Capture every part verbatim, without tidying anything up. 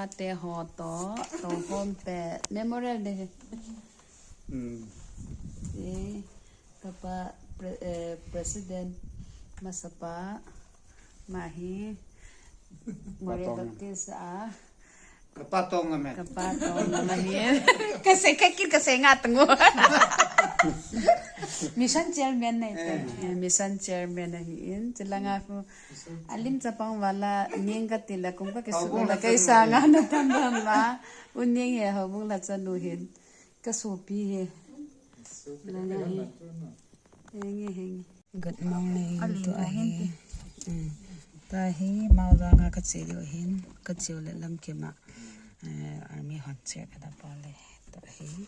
Ate ho to, to hom pe, Memorial Day. Hmm. Eh, kapa, pre-, eh, President masapa, mahi, Moreh Patong. Baptist a. Kapa Tong a me. Kapa Tong a me. Kasi, kakit kasi nga tungo. Mission chairman na ito. Eh. Eh, mission chairman na hi in. Sila nga ko, alim chapang wala, ning ka tila, kung ka kisu Haubung na la kay chanu. Sanga na tamba ma. Uning he, haubung la chanu hin. Ka sopi he. Sopi Langa he. Henge, henge. Good morning. Ali to mo ahi. Hin. Mm. To ahi, Mauzanga ka che diu ahin. Ka che u le lam kima. Eh, army hon che ka da pa le. To ahi.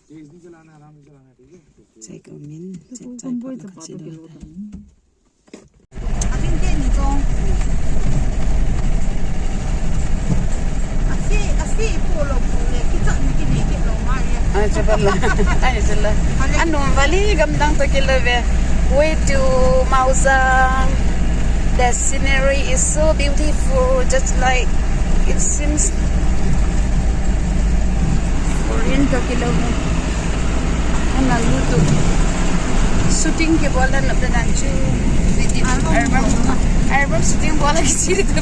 तेज नहीं चलाना, आराम से चलाना, ठीक है? Check umin, check chai pa ka che diu. Ai, chapang la. Ai, chapang la. Anu, valley gamdang to kilo ve. Way to Mauzang. The scenery is so beautiful, just like it seems. Foreign to kilo. Ana lutu. Shooting kibol na pe dan chu. Album. Album shooting bol lagi siri tu.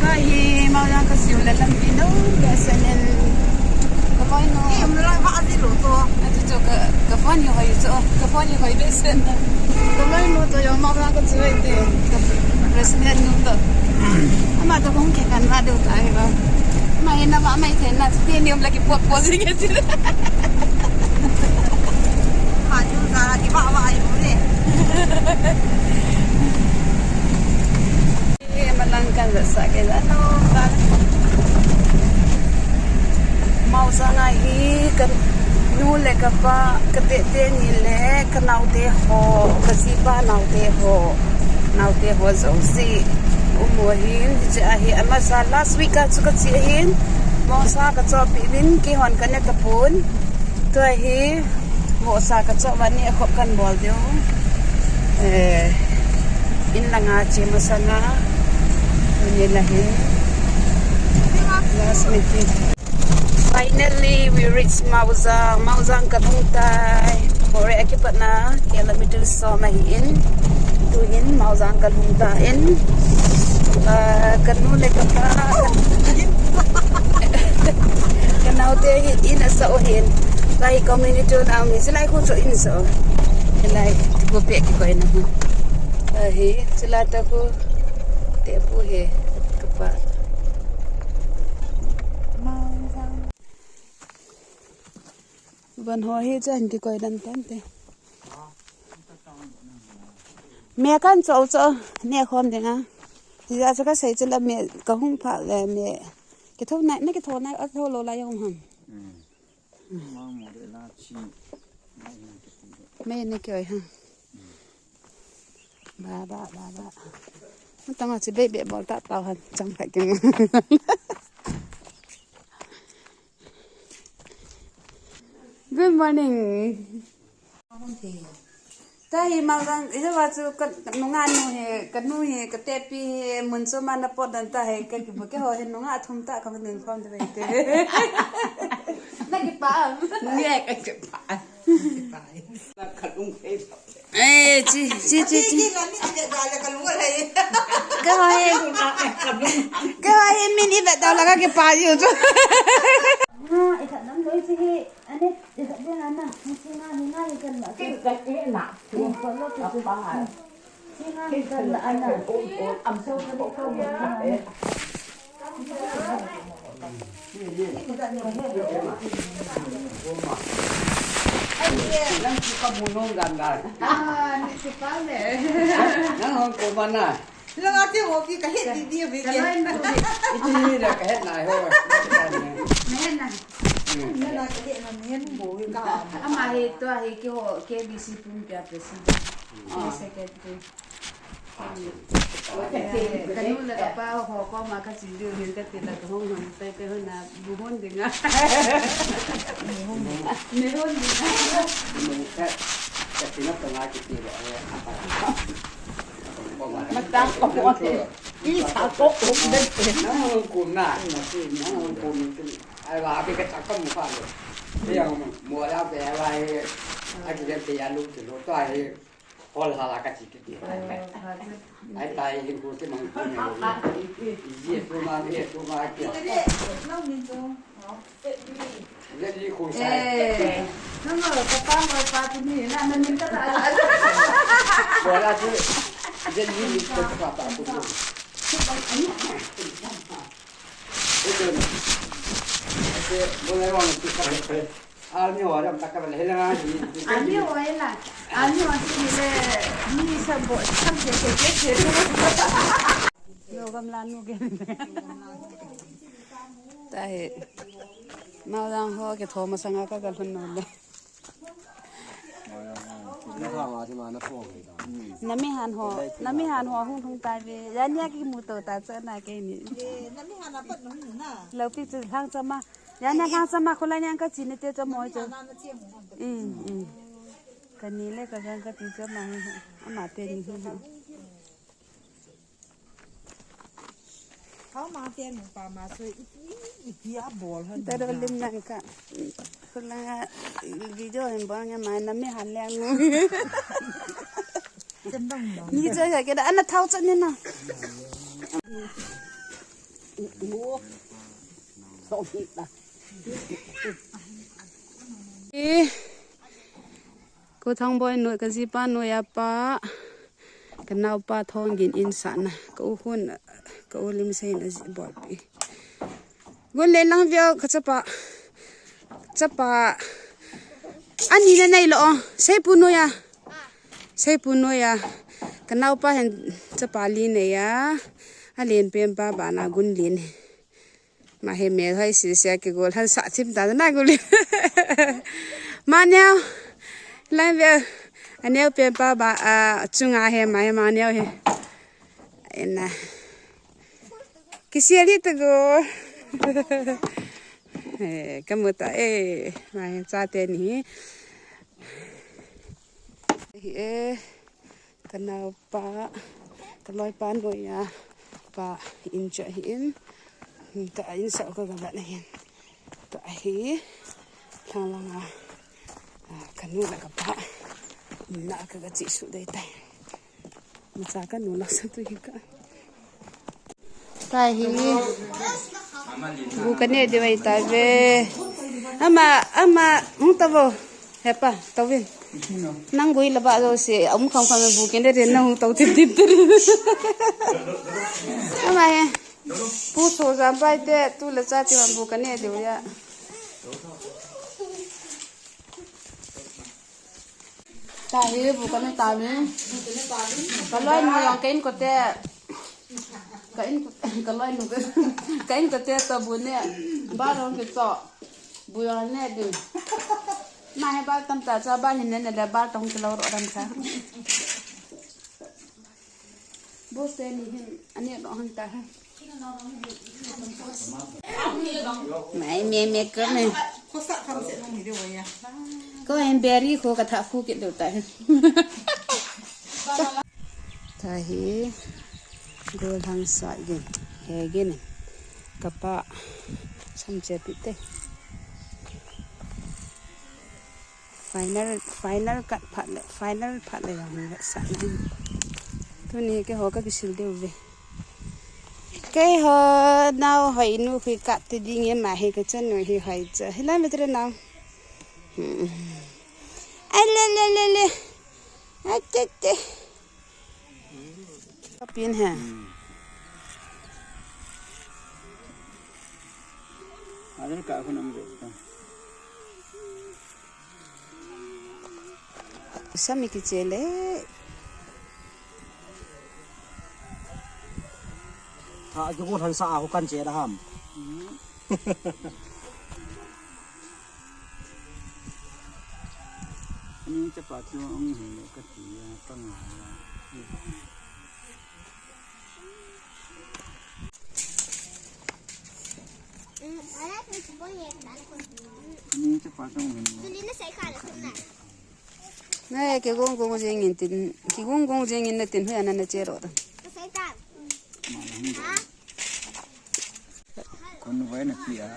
Kahi mau yang kasi ula lang pino. Biasa nen. Kapoy no. Eh, mula pa ati luto. Ati tu ka, ka phone yung hayo to. Ka phone yung hayo besen. Ka mai mo to yung mama ko chuai te. President nung to. Ama to kung ke kan radio ta he ba. Mai na ba mai te na te ni um lagi pot pot ni ke. Ha ju za ki ba ba ai mo le. Malang kan vetsah kei la no, kan. Mauzanga hi ka nu le ka pa, ka tete ni le, ka naote ho, ka jipa naote ho, naote ho jouse. Um u ahin, hiche ahi, amasa last week a chu ka che ahin, mohsa ka chohpeh uvin, keihon ka ne tapon. Tua hi, mohsa ka choh uva neh khop kan bol diu. Eh, in langa che masanga. Tuni la hin. Last meeting. Finally, we reach Mauzang. Mauzang ka lhung tai. Moreh a kipat na kilometer som ahi in. Tuhin Mauzang ka lhung tan. Ah, ka nu le ka pa. Ka naote hi in a sa o hin. Lai community na mi silai khu cho in so. Lai ko pe ki ko in. Ahi, sila ta khu te pu he ka pa. Van ho hi chan ki koi dan tan te. Me kan cho cho, ne khom ding a. Ti ja cha ka sei chu la me ka hung pha le me. Ki tho nai, na ki tho nai, a tho lo la yong ham. Mm. Ma mo de la chi. Me ne ki oi ha. Ba, ba, ba, ba. Tanga chi be be bol ta tao han, chang khai king. Good morning. Tahi Mauzang, ija wa chu ka nunga nu he, ka nu he, ka tepi he, mun chu ma na pot dan ta he, ka ki bu ke ho he nunga thum ta ka mun khom de te. Na ki pa. Nge ka ki pa. Ki pa. Na ka lung he. Eh, chi, chi, chi, chi. Ki la ni ki da la ka lung le. Ka ho he. Ka ho he min i be da la ka ki pa yu chu. Ha, i ka nam loi chi he. Ane, i ka de na na, ni chi nga, ni nga, ni kan la. Ki ka ke na. Ni ko lo ki chu. Apa? Chi nga, ni kan la ana. Am so ka ni ko mo na. Nang si ka bunong ganda. Ah, ni si pa le. Nang hong ko mana. Lang ati ho ki ka het di di bi ke. Ka lai na. Iti ni la ka het nai ho. Mahen na. Hmm. Na la ka het na mahen bo ka. Ama he to he ki ho K B C pum pia president. Ah. Secretary. Ka nu le ka pa ho ko ma ka chi diu hin ka ti la ka hong hon tai te ho na bu hon ding a. Me hon ding a. Ka, ka ti na ka nga ki ti ba. Matang ko mo te. Isa ko ko den te. Nang kum na, na si, nang kum ni tu. Ai wa, be ka chak ka mu ka lo. Be yang mo ya be wa, ai ki den te ya lu tu lo to ai. Hol hala ka chi ki. Ai tai hin ku ki mang ku ni. Ye tu ma, ye tu ma ki. Nang ni tu. Jadi ku sai. Eh, nang lo ka pa mo pa tu ni, na na ni ka ta. Bo la tu. Jadi ni ku pa pa ku. Itu. Itu bo la wang tu ka. Ani ho ram tak ka le la ni. Ani ho la. Ani ho ni le. Ni sa bo, sa ke ke ke ke. Lo gam la nu ke. Tahi. Mau dang ho ke thoma sanga ka ka lhun no le. Nami han ho, nami han ho hung hung tai ve. Ya nia ki mu to ta cha na ke ni. Nami han apat nung na. Lo pi chu hang cha ma. Ya nia hang cha ma khulai niang ka chi ni te cha mo chu. Mm, mm. Ka ni le ka gang ka ti cha ma. Ama te ni. Hau ma te nu pa ma so i, i, i, i a bol han. Taro lim nang ka. Kula video hin bol nge ma nami han le ngu. Ni cho ya ke da ana thau cha ni na. Ih, ko Thangboi noi, ka jipa noi a pa, ka naopa Thonggin in sahna, ka u Hun, ka u Limsei in a ji bolpi. Gun le lang veo ka chapa, chapa, ani na nei lo, Seipu noi a, Seipu noi a, ka naopa hin chapa li nei a, a len pen pa bana Gunlen. Ma he mel hoi si sia ke gol han sa thim ta na gol. Ma neo. Lai ve. A neo pen pa ba a chunga he ma he ma neo he. Ena. Kisia li ta go. Eh, kamu ta eh. Ma he cha te ni. Hi eh. Ka naopa, ka loipa noi a pa in chu ahi in. Tua in sa ka ga na hin. Tua hi, lhang langa, ah, ka nu le ka pa. Na ka ga chi su dei tai. Macha ka nu la sa tu hi ka. Tahi. Bu kane diu ahi tai ve. Ama, ama, hung tavo. Hepa, tauvin. Nang gui laba jo se, um kham kham bu kane de nang hung tau tip tip tip. Ama he. Pu so jam pai te, tu le cha ti man bu kane diu ya. Tahi bu kane ta ni. Ka loi nu jong ka in kote. Ka in, ka loi nu ka, ka in kote to bu ne. Ba rong ke to. Bu jong ne din. Ma he ba tam ta cha ba hin ne ne le ba tong ke lo ro ram sa. Bo se ni hin, ani lo han ta ha. Mai me me ko me. Ko em beri ko ka tha khu ke do ta ha. Tahi. Gol hang sa gin. He gin. Kapa. Sam che pi te. Final, final cut phat le, final phat le jong le sa na. Tuni keiho ka kisil diu ve. Keiho nao hoi nu khui cut ti ding e ma hi ka chan nu hi hoi cha. Hi la me tre nao. Hmm. Ai le le le le. Ai te te. Kapin he. Hmm. Adan ka ko nam ve ta. Sami kiche le. Tha ki ko than sa ko kan che da ham. Hmm. Ni chapa chu ong hi ka ti ya ka nga. Ni chapa chu ong hi. Nge, kigong gong jing in tin, kigong gong jing in na tin, hoi ana na che ro ta. Kon vai na pi a.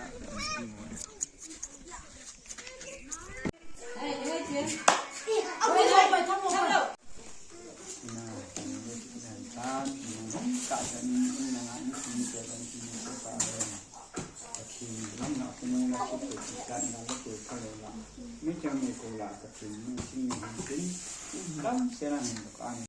Na, na, na, tan, na, ka, na, na, na, na, na, na, na, na, na, na, Pathen lamna kunu la ki tu ki kat na la tu ka lo la. Mi chang mi ko la Pathen mi sing mi hin tin. Dam se la min ka ni.